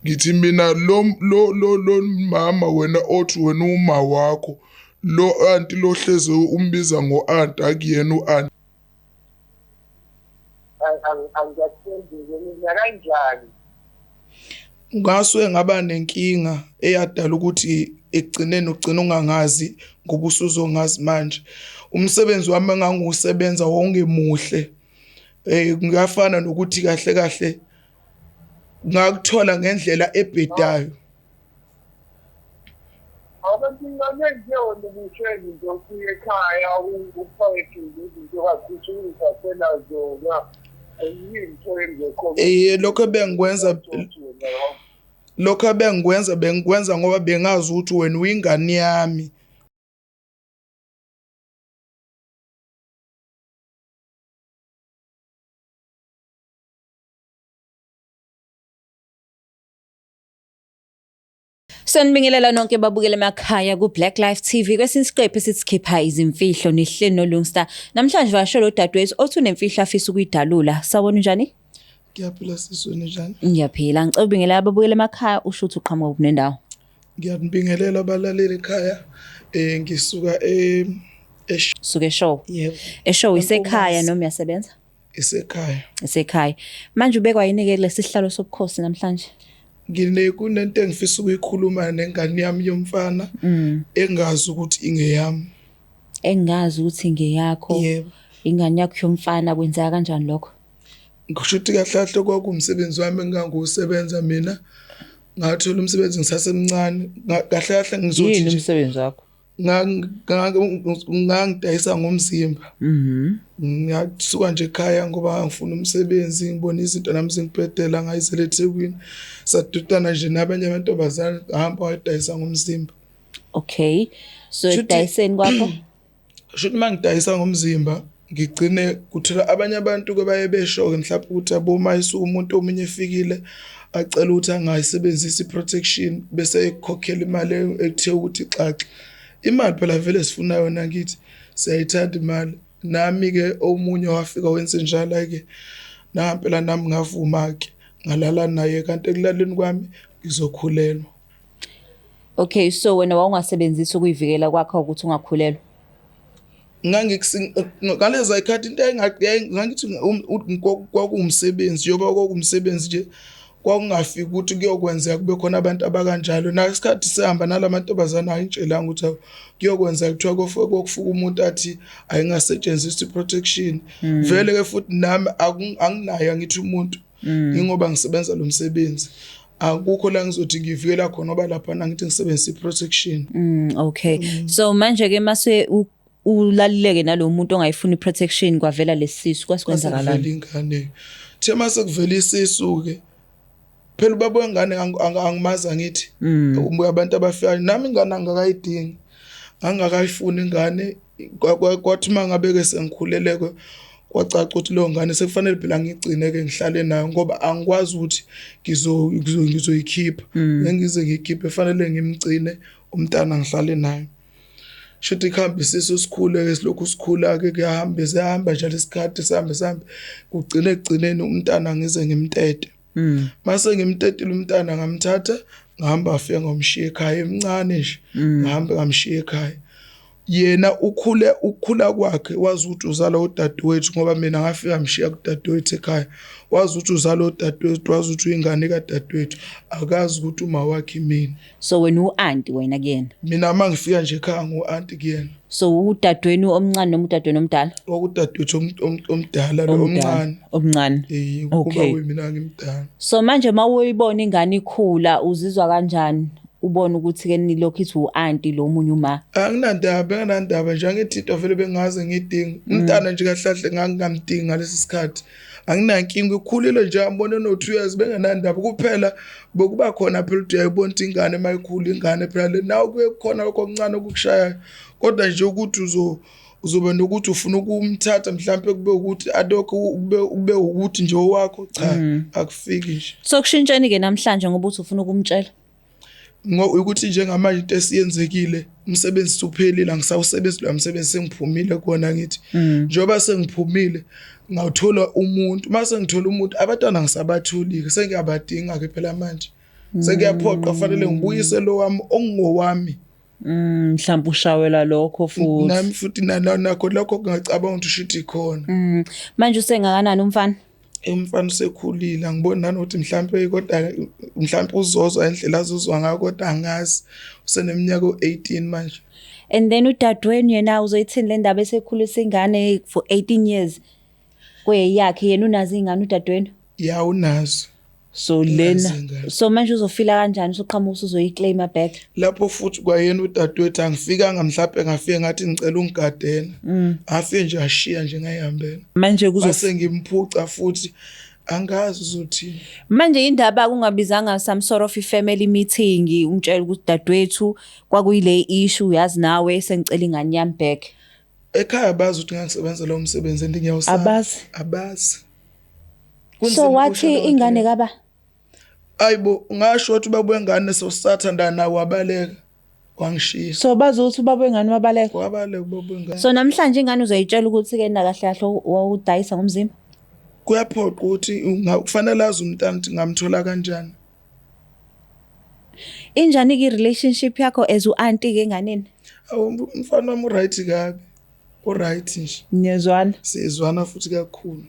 Ngithi mina lo lo lo lo mama wena othi wena uma wakho lo anti lohleze umbiza ngo-anti akuyena u-anti. Angiyathembi mina kanjani. Ngasuke ngaba nenkinga eyadala ukuthi ekugcineni ugcine ungangazi ngoba usuzongazi manje. Umsebenzi wami engangiwusebenza wawungemuhle. Kuyafana nokuthi kahle kahle ngakuthola ngendlela ebhedayo. Abantu ngane nje wena ubuhleli nje ufike ekhaya ufake izinto kakhulu uzithathela zona yinto engekho. Eh, lokho ebengikwenza bengikwenza ngoba bengazi ukuthi wena uyingane yami. Sanibingelela nonke babukele emakhaya ku Black Life TV kwesinye isiqephu esithi izimfihlo nihleli no Lungstar. Namhlanje vasho lo dadewethu othi unemfihlo afisa ukuyidalula. Sawubona, unjani? Ngiyaphila sisi, wena njani? Ngiyaphila. Ngicela ubingelela ababukele emakhaya, usho ukuthi uqhamuka kuphi nendawo. Ngiyanibingelela abalaleli ekhaya. Ngisuka e Suke show. Yebo. Eshow isekhaya noma uyasebenza? Isekhaya. Isekhaya. Manje ubekwa yini ke lesihlalo sobukhosi namhlanje? Ngine kunento engifisa ukuyikhuluma nengane yami yomfana engazi ukuthi ingeyami. Engazi ukuthi ngeyakho. Yebo. Ingane yakho yomfana, kwenzeka kanjani lokho? Ngisho ukuthi kahle kahle kwakuwumsebenzi wami engangiwusebenza mina. Ngathola umsebenzi ngisasemncane. Kahle kahle ngizothi Yini nje umsebenzi wakho? Ngangidayisa ngomzimba. Ngasuka nje ekhaya ngoba ngifuna umsebenzi, ngibona izinto nami zingibhedela, ngayizela eThekwini. Sadudana nje nabanye amantombazane, ngahamba ngayodayisa ngomzimba. Okay. So ekudayiseni kwakho? Shuthi uma ngidayisa ngomzimba ngigcine kuthola abanye abantu-ke baye besho-ke mhlawumbe ukuthi yabo uma isuke umuntu omunye efikile acela ukuthi angayisebenzisi i-protection bese ekukhokhela imali ekuthe ukuthi xaxa. Imali phela vele sifuna yona ngithi siyayithanda imali. Nami-ke omunye wafika wenze njalo-ke, nangampela nami ngavuma-ke ngalala naye kanti ekulaleni kwami ngizokhulelwa. Okay, so wena wawungasebenzisi ukuyivikela kwakho ukuthi ungakhulelwa? Ngaleza y'khathi into ngangithi kwakuwumsebenzi, njengoba kwakuwumsebenzi nje kwakungafiki ukuthi kuyokwenzeka kube khona abantu abakanjalo. Nakesikhathi sihamba nala mantombazane ayingitshelanga ukuthi hawu kuyokwenzeka kuthiwa kofika umuntu athi ayingasetshenziswa i-protection. Vele-ke futhi nami anginayo angithi umuntu ingoba ngisebenza lo msebenzi. Akukho la ngizothi ngivikela khona ngoba laphana ngithi ngisebenzisa i-protection. Okay. So manje ke mase ulalileke nalo muntu ongayifuni i-protection, kwavela lesisu, kwasikwenzakalani? Kwase ingane. Uthe mase kuvela isisu-ke, phela ubaba wengane angimazi angithi abantu abafikayo, nami ingane angakayidingi, ngangingakayifuni ingane. Kwathi uma ngabe-ke sengikhuleleke kwacaca ukuthi leyo ngane sekufanele phela ngigcine-ke ngihlale nayo ngoba angikwazi ukuthi ngizoyikhipha. Ngeke ngize ngiyikhiphe, fanele ngimgcine umntana ngihlale naye. Shuthi kuhambe isisu sikhule-ke, silokhu sikhula-ke, kuyahambe siyahamba njalo isikhathi, sihambe sihambe kugcine ekugcineni umntana ngize ngimtete. Mase ngimtetile umntana ngamthatha ngahamba ngafika ngamshiya ekhaya emncane nje, ngahamba ngamshiya ekhaya. Yena ukhule ukukhula kwakhe wazi ukuthi uzalwa udadewethu ngoba mina ngafika ngishiya kudadewethu ekhaya. Wazi ukuthi uzalwa udadewethu, wazi ukuthi uyingane kadadewethu, akazi ukuthi uma wakhe imina. So wena u-anti wena kuyena? Mina uma ngifika nje ekhaya ngu-anti kuyena. So udadewenu omncane noma udadewenu omdala? Okudadewethu omdala lo omncane. Omncane. Eh, kuba kuyimina ngimdala. So manje uma uyibona ingane ikhula uzizwa kanjani? Ubona ukuthi ke nilokhu ithi u-anti lo munye uma? Anginandaba, benginandaba nje, angithi into vele bengaze ngiyidinga. Umntana nje kahle kahle ngangingamdingi ngalesi sikhathi. Anginankinga, ukhulile nje ambone no-2 years bengenandaba, kuphela bokuba khona phela ukuthi uyayibona ukuthi ingane mayikhula ingane phela le nawe kuye kukhona lokho okuncane okukushayayo, kodwa nje ukuthi uzoba nokuthi ufuna ukumthatha mhlampe kube ukuthi alokhu kube ukuthi nje owakho, cha, akufiki nje. So kushintsheni ke namhlanje ngoba uthi ufuna ukumtshela? Ukuthi njengamanje into esiyenzekile, umsebenzi usuphelile, angisawusebenzi lo msebenzi, sengiphumile kuwona ngithi. Njengoba sengiphumile ngawuthola umuntu, mase ngithola umuntu abantwana ngisabatholi-ke, sengiyabadinga-ke phela manje. Sekuyaphoqa fanele ngibuyise lo wami okungowami. Mhlawumbe ushawela lokho futhi. Nami futhi nakho lokho kungacabanga ukuthi shuthi khona. Manje usengakanani umfana? Umfana usekhulile, angiboni nanokuthi mhlampe, kodwa mhlampe uzozwa indlela azozwa ngayo, kodwa angazi. Useneminyaka o-18 manje. And then udadewenu yena uzoyithini le ndaba esekhulisa ingane for 18 years kweyakhe, yena unazo iy'ngane udadewenu? Ya, unazo. So lena Unazo. So manje uzofila kanjani usuqhamuka usuzoyiclaima back? Lapho futhi kwayena udadewethu angifikanga, mhlampe ngafike ngathi ngicela ungigadela, afike nje ashiya nje ngayihambela. Manje kuzo Mase ngimphuca futhi, angazi uzothini. Manje indaba kungabizanga some sort of i-family meeting, umtshela ukuthi dadewethu kwakuyile issue, yazi nawe sengicela ingane yami back? Ekhaya bazi ukuthi ngangisebenza lo msebenzi and ngiyawusaba. Abazi? Abazi. So Kunzima wathi ukusho leyo nto ingane leyo. kaba? Ayibo, ngasho ukuthi ubaba wengane sosathandana nawe wabaleka wangishiya. So bazi ukuthi ubaba wengane wabaleka? Wabaleka ubaba wengane. So namhlanje ingane uzoyitshela ukuthi ke na kahle kahle wawudayisa ngomzimba? Kuyaphoqa ukuthi kufanele azi umntana ukuthi ngamthola kanjani. Injani-ke i-relationship yakho as u-aunty-ke enganeni? Awu, umfana wami uright kabi, uright nje. Niyezwana? Sizwana futhi kakhulu.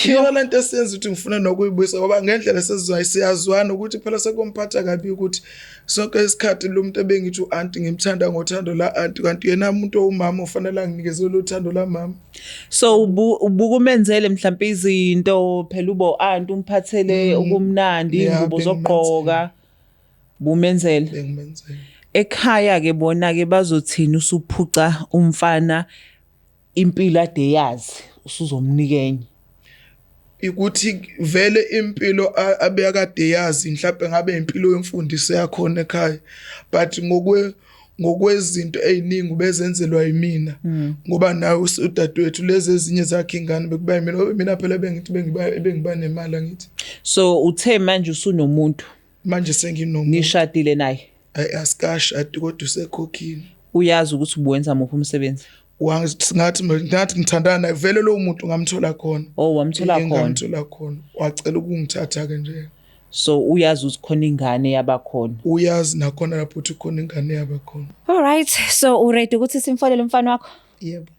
Iyona lento esiyenza ukuthi ngifuna nokuyibuyisa, ngoba ngendlela esizwayo siyazwana, ukuthi phela sekumphatha kabi ukuthi sonke isikhathi lo muntu ebengithi u-anti ngimthanda ngothando la anti, kanti yena umuntu owumama ufanele anginikeze lo thando la mama. So ubukumenzele mhlawumbe izinto phela ubo aunt, umphathele okumnandi, Yeah, ingubo zokugqoka bumenzele? Bengimenzele. Ekhaya ke bona ke bazothini usuphuca umfana impilo ade yazi, usuzomnika enye? Ukuthi vele impilo abekade yazi mhlawumbe ngabe impilo yemfundiso yakhona ekhaya, but ngokwezinto eziningi bezenzelwa yimina, ngoba nawe udadewethu lezi ezinye zakhe ingane bekuba yimina, ngoba mina phela bengithi bengiba nemali, angithi. So uthe manje usunomuntu? Manje senginomuntu. Nishadile naye? Ayi, asikashadi, kodwa usekhokhile. Uyazi ukuthi ubuwenza muphi umsebenzi? Ngathi ngithandana naye vele lowo muntu ngamthola khona. Oh, wamthola khona. Ngamthola khona, wacela ukungithatha ke nje. So uyazi ukuthi khona ingane yabakhona? Uyazi nakhona lapho ukuthi khona ingane yabakhona. Alright, so uready ukuthi simfonele umfana wakho? Yebo.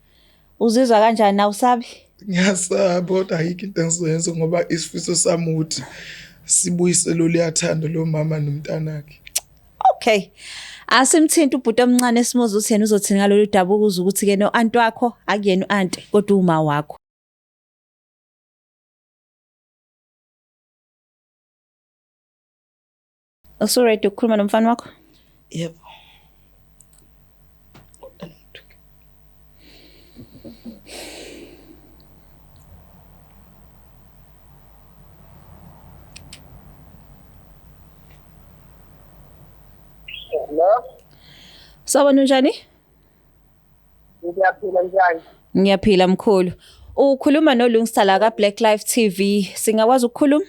Uzizwa kanjani, awusabi? Ngiyasaba, kodwa ayikho into engizoyenza, ngoba isifiso sami ukuthi sibuyise lolu thando lo mama nomntanakhe. Okay. Asimthinta ubhuti omncane simuze ukuthi yena uzothini ngalolu daba, ukuze ukuthi ke no anti wakho akuyena u-anti kodwa uma wakho. Usuready ukukhuluma nomfana wakho? Yebo. Hello? Sawubona, unjani? Ngiyaphila, njani? Ngiyaphila mkhulu. Ukhuluma noLungsta la ka Black Life TV. Singakwazi ukukhuluma?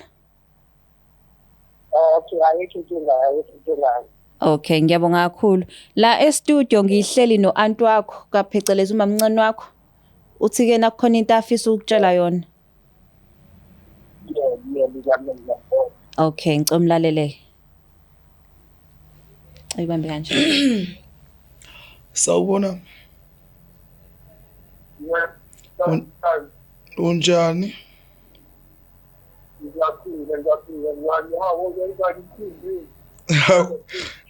Okay, ayikho inkinga, ayikho inkinga. Okay, ngiyabonga kakhulu. La e-studio ngihleli no-anti wakho, kaphecelezi umamncane wakho. Uthi ke nakukhona into afisa ukutshela yona. Yebo, yebo, ngiyamuzwa. Okay, ngicela umlalele. Ayibambe kanje. Sawubona. Yebo. Unjani? Ngiyaphila, ngiyaphila. Njani? Hawu, njani umcimbi? Hawu,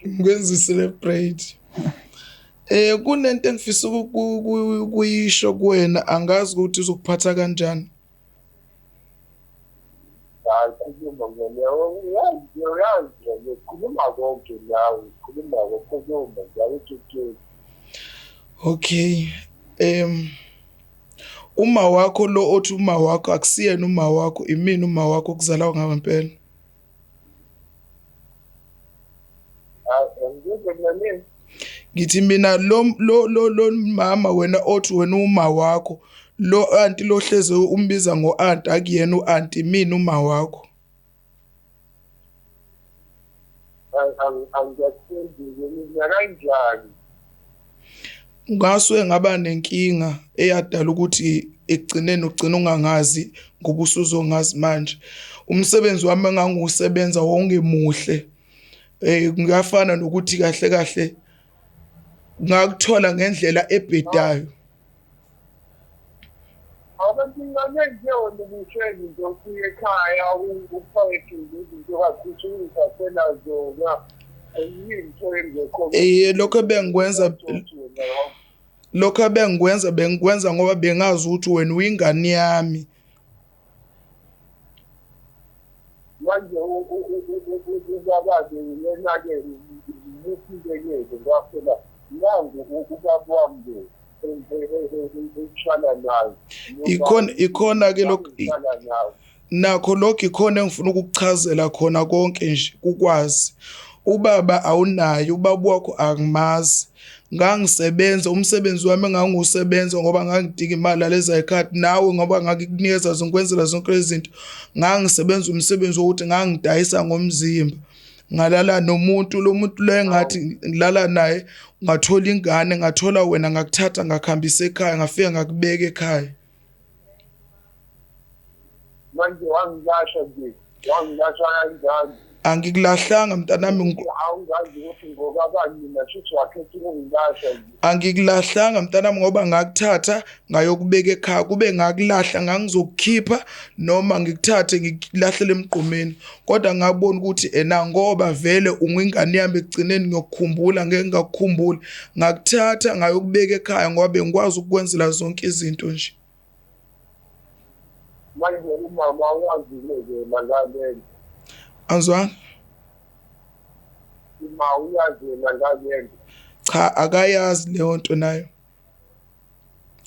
ngikwenza celebrate. Kunento engifisa ukuyisho kuwena, angazi ukuthi uzokuphatha kanjani. Hayi, khuluma ngene. Uyazi, uyazi, khuluma konke nawe, khuluma, khuluma, njalo inkinga. Okay. Uma wakho lo othi uma wakho akusiyena uma wakho, imina uma wakho kuzala ngempela. Hayi, angizwe mina. Ngithi mina lo mama wena othi wena uma wakho, lo anti lo hleze umbiza ngo-anti, akuyena u-anti, mina uma wakho. Angiyakuthembi mina kanjani? Ngasuke ngaba nenkinga eyadala ukuthi Ekugcineni ugcina ungangazi ngoba usuzongazi manje. Umsebenzi wami engangiwusebenza wawungemuhle. Kuyafana nokuthi kahle kahle ngakuthola ngendlela ebhedayo. Abantu nje wena ubuhlezi nje ufike ekhaya ufake izinto kakhulu uzithathela zona yinto engekho. Lokho ebengikwenza lokho ebengikwenza bengikwenza ngoba bengazi ukuthi wena uyingane yami. Manje ubaba-ke yena-ke imuphi-ke-ke ngoba phela nangu ubaba wami-ke ekuhlala naye. Ikhona ikhona ke lokho Ngihlala naye. Nakho lokho ikhona engifuna ukukuchazela khona konke nje ukwazi. Ubaba awunaye, ubaba wakho angimazi. Ngangisebenza umsebenzi wami engangiwusebenza ngoba ngangidinga imali ngaleza zikhathi nawe ngoba ngangikunikeza ngikwenzela zonke lezi zinto. Ngangisebenza umsebenzi wokuthi ngangidayisa ngomzimba. Ngalala nomuntu, lo muntu lo engathi ngilala naye ngathola ingane, ngathola wena ngakuthatha ngakuhambisa ekhaya, ngafika ngakubeka ekhaya. Manje wangilahla nje, wangilahla kanjani? Angikulahlanga mntanami. Awungazi ukuthi ngokabani mina, shuthi wakhetha ukungilahla nje. Angikulahlanga mntanami ngoba ngakuthatha ngayokubeka ekhaya. Kube ngakulahla ngangizokukhipha noma ngikuthathe ngikulahlele emgqomeni. Kodwa ngabona ukuthi ena ngoba vele ungingane yami ekugcineni ngiyokukhumbula ngeke ngingakukhumbuli. Ngakuthatha ngayokubeka ekhaya ngoba bengikwazi ukukwenzela zonke izinto nje. Manje umama uyazi-ke yena ngalento? Angizwanga? Uma uyazi yena ngalento? Cha, akayazi leyo nto nayo.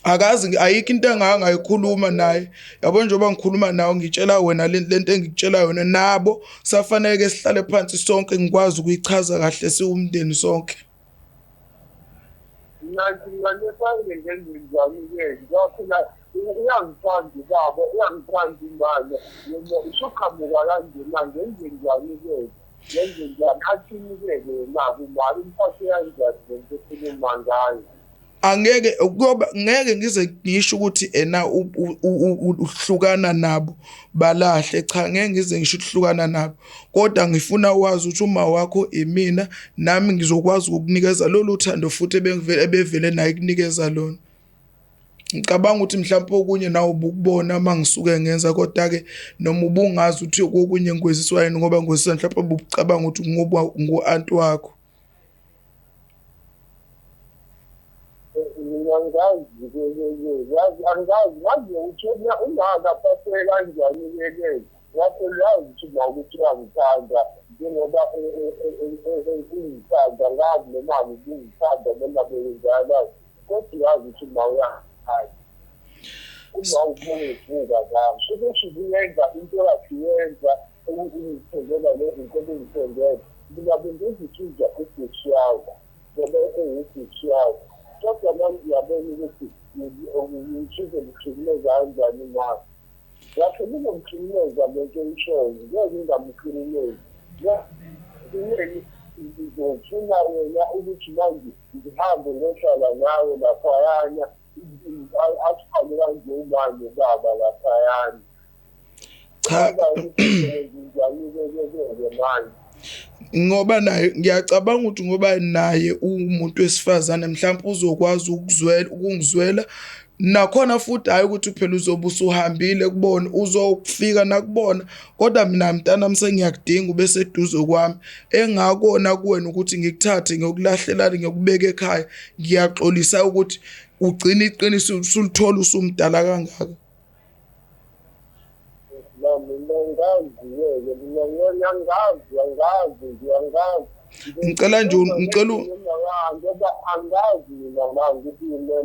Akazi, ayikho into engangayikhuluma naye. Yabo njengoba ngikhuluma nawe ngitshela wena lento engikutshela yona nabo safanele sihlale phansi sonke ngikwazi ukuyichaza kahle siwumndeni sonke. Mina ngifanele ngenzenjani-ke ngoba phela uyangithanda ubaba, uyangithanda umama, yena usuqhamuka kanje manje ngenzenjani-ke? Ngenzenjani? Athini-ke yena kumama, impathe kanjani le nto ekhuluma ngayo? Angeke kuyoba ngeke ngize ngisho ukuthi ena uhlukana nabo balahle, cha ngeke ngize ngisho ukuhlukana nabo, kodwa ngifuna wazi ukuthi uma wakho imina nami ngizokwazi ukukunikeza lolu thando futhi ebengivele ebevele naye kunikeza lona. Ngicabanga ukuthi mhlawumbe okunye nawe ubukubona uma ngisuke ngenza, kodwa-ke noma ubungazi ukuthi kokunye ngikwenziswa yini ngoba ngikwenziswa mhlawumbe ubucabanga ukuthi ngoba ngu-anti wakho. Mina angazi yazi, angazi manje ukuthi umaka aphatheke kanjani-ke ke ngakho yazi ukuthi ma ukuthi uyangithanda njengoba ungithanda, ngazi noma ubungithanda noma bekwenzakalani, kodwa uyazi ukuthi ma uyangithanda. Uma ubungivuka ngami ukuthi ubuyenza into yakhe yenza ungithengela le zinto ebengithengela, mina bengizithuza ubhuti wakho ngoba ewubhuti wakho, kodwa manje uyabona ukuthi ngithuze ngihlukumeza kanjani na? Ngakho ngizomhlukumeza lento oyishoyo, ngeke ngingamhlukumezi. Kumele ngizofuna wena ukuthi manje ngihambe ngiyohlala nawe laphayana, athwale kanje umane baba laphayana. Cha, njani-ke manje? Ngoba naye ngiyacabanga ukuthi ngoba naye uwumuntu wesifazane mhlawumbe uzokwazi ukuzwela ukungizwela nakhona futhi, hhayi ukuthi phela uzobe usuhambile kubona, uzofika nakubona, kodwa mina mntanami sengiyakudinga ube seduze kwami. Engakona kuwena ukuthi ngikuthathe ngiyokulahlelana ngiyokubeka ekhaya, ngiyaxolisa ukuthi ugcine iqiniso usulithola usumdala kangaka. Mina angazi-ke, mina angazi, angazi nje, angazi. Ngicela nje ngicela ngoba angazi mina manje ukuthi mina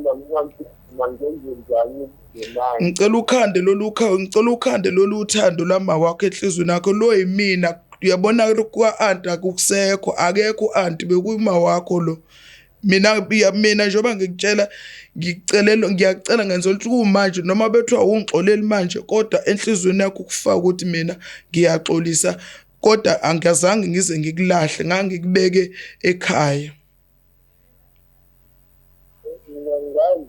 mangenze njani manje. Ngicela ukhande lolu ngicela ukhande lolu thando lama wakho enhliziyweni yakho lo yimina, uyabona kwa-anti akusekho, akekho u-anti bekuyima wakho lo. Mina njengoba ngikutshela ngikucelela ngiyakucela ngenzela ukuthi kumanje noma bethiwa ungixoleli manje, kodwa enhliziyweni yakho kufaka ukuthi mina ngiyaxolisa, kodwa angazange ngize ngikulahle, ngangikubeke ekhaya. Mina angazi.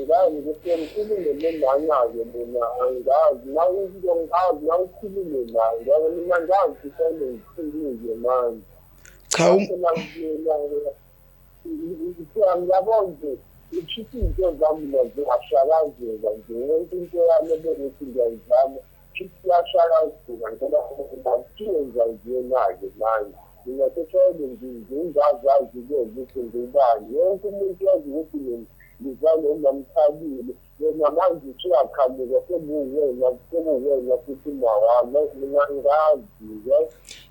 Ngani ukuthi ngikhulume nomama-ke mina angazi nawungazi nawukhulume naye ngoba mina ngazi kufanele ngikhulume manje. Cha Ngiyabona nje ushisa izinto zami mina ziyashakazeka nje yonke into yami ebengithi ngiyayizama iyashakazeka ngoba ngakuthenza njena-ke manje. Mina sejwayele ngingazazi-ke ukuthi ngubani yonke umuntu yazi ukuthi mina ngizalwe umamthabile yena manje usuyaqhamuka sekuwena sekuwena futhi mawami mina ngazi-ke.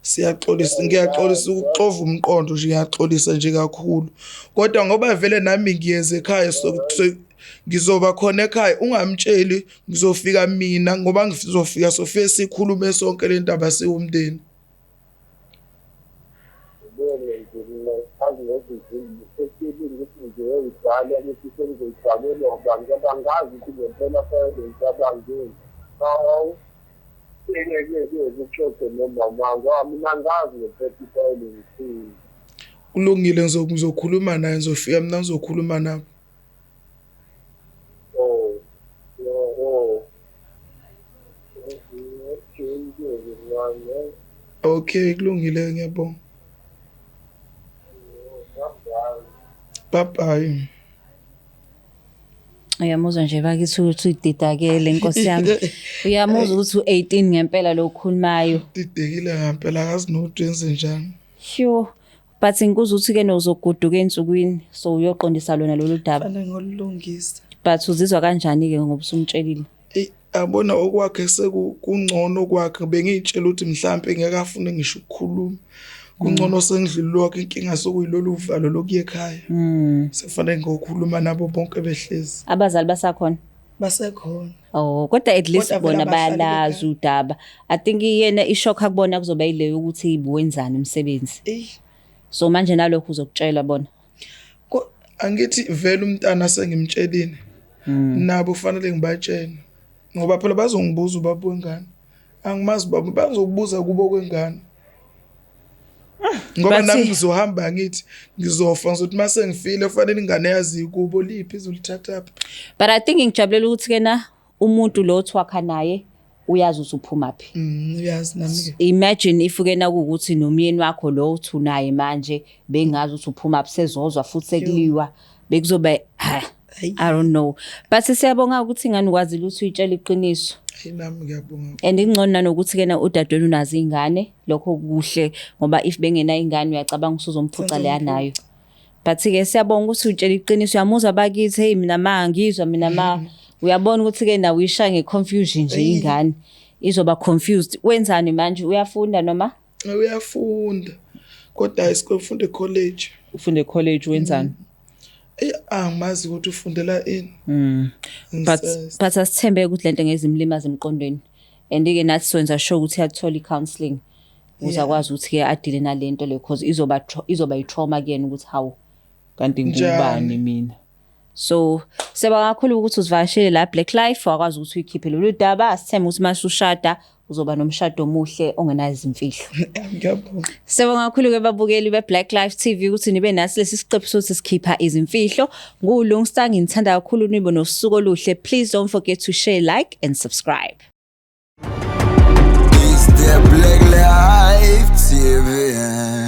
Siyaxolisa, ngiyaxolisa ukuxova umqondo nje, ngiyaxolisa nje kakhulu. Kodwa ngoba vele nami ngiyeza ekhaya ngizoba khona ekhaya, ungamtsheli ngizofika mina ngoba ngizofika sofike sikhulume sonke le ndaba siwumndeni. Kulungile, ngizokhuluma naye, ngizofika mina ngizokhuluma nabo. Oh, oh. Okay, kulungile, ngiyabonga. Bye bye. Uyamuzwa nje bakithi ukuthi udidakele nkosi yami. Uyamuzwa ukuthi u-18 ngempela lo okhulumayo. Didekile ngempela akazi nokuthi wenze njani. Sure. But ngikuzwa ukuthi ke nozogoduka ensukwini so uyoqondisa lona lolu daba. Fanele ngolulungisa. But uzizwa kanjani ke ngoba usumtshelile? Eyi abona okwakhe sekungcono kwakhe bengiyitshela ukuthi mhlampe ngeke afune ngisho ukukhuluma. Kungcono sengidlulile lokho inkinga sokuyilolu uvalo lokuya ekhaya. Sekufanele ngokhuluma nabo bonke behlezi. Abazali basakhona? Basekhona. Oh, kodwa at least Kodwa vele bona abahlali bayalazi udaba. I think yena ishock akubona kuzoba yileyo ukuthi wenzani umsebenzi. Eyi So manje nalokho uzokutshela bona. Angithi vele umntana sengimtshelile. Nabo kufanele ngibatshele. Ngoba phela bazongibuza ubaba wengane. Angimazi baba, bazokubuza kubo kwengane. Ngoba nami ngizohamba ngithi ngizofa ngizothi mase ngifile kufanele ingane yazi kubo liphi izolithathaphi. But I think ngijabulela ukuthi kena umuntu lo othwakha naye uyazi ukuthi uphuma phi. Uyazi nami ke. Imagine if ke nakuwukuthi nomyeni wakho lo uthi unaye manje bengazi ukuthi uphuma phi sezozwa futhi sekuliwa bekuzoba I don't know. But siyabonga ukuthi ingane ukwazile ukuthi uyitshele iqiniso. Hayi nami ngiyabonga. And ingcono nanokuthi kena udadewenu unazo iy'ngane lokho kuhle ngoba if bengena ingane uyacabanga usuzomphuca leya nayo. But ke siyabonga ukuthi utshela iqiniso uyamuzwa bakithi hey mina ma ngizwa mina ma uyabona ukuthi ke nawe uyishaya nge-confusion nje ingane izoba confused. Wenzani manje uyafunda noma? Uyafunda. Kodwa high school ufunda e-college. Ufunde college wenzani? Eyi angimazi ukuthi ufundela ini. But but asithembe ukuthi lento ngeze imlimaze emqondweni. And ke nathi sonza sure ukuthi uyathola i-counselling ukuze akwazi ukuthi ke adile nalento le cause izoba izoba i-trauma kuyena ukuthi hawu Kanti ngubani mina? So siyabonga kakhulu ukuthi usivakashele la Black Life wakwazi ukuthi uyikhiphe lolu daba. Asithembe ukuthi mase ushada uzoba nomshado omuhle ongenazo izimfihlo. Ngiyabonga. Siyabonga kakhulu ke babukeli be-Black Life TV ukuthi nibe nasi lesi siqephu sokuthi sikhipha izimfihlo. NguLungsta nginithanda kakhulu nibe nosuku oluhle. Please don't forget to share, like and subscribe. It's the Black Life TV.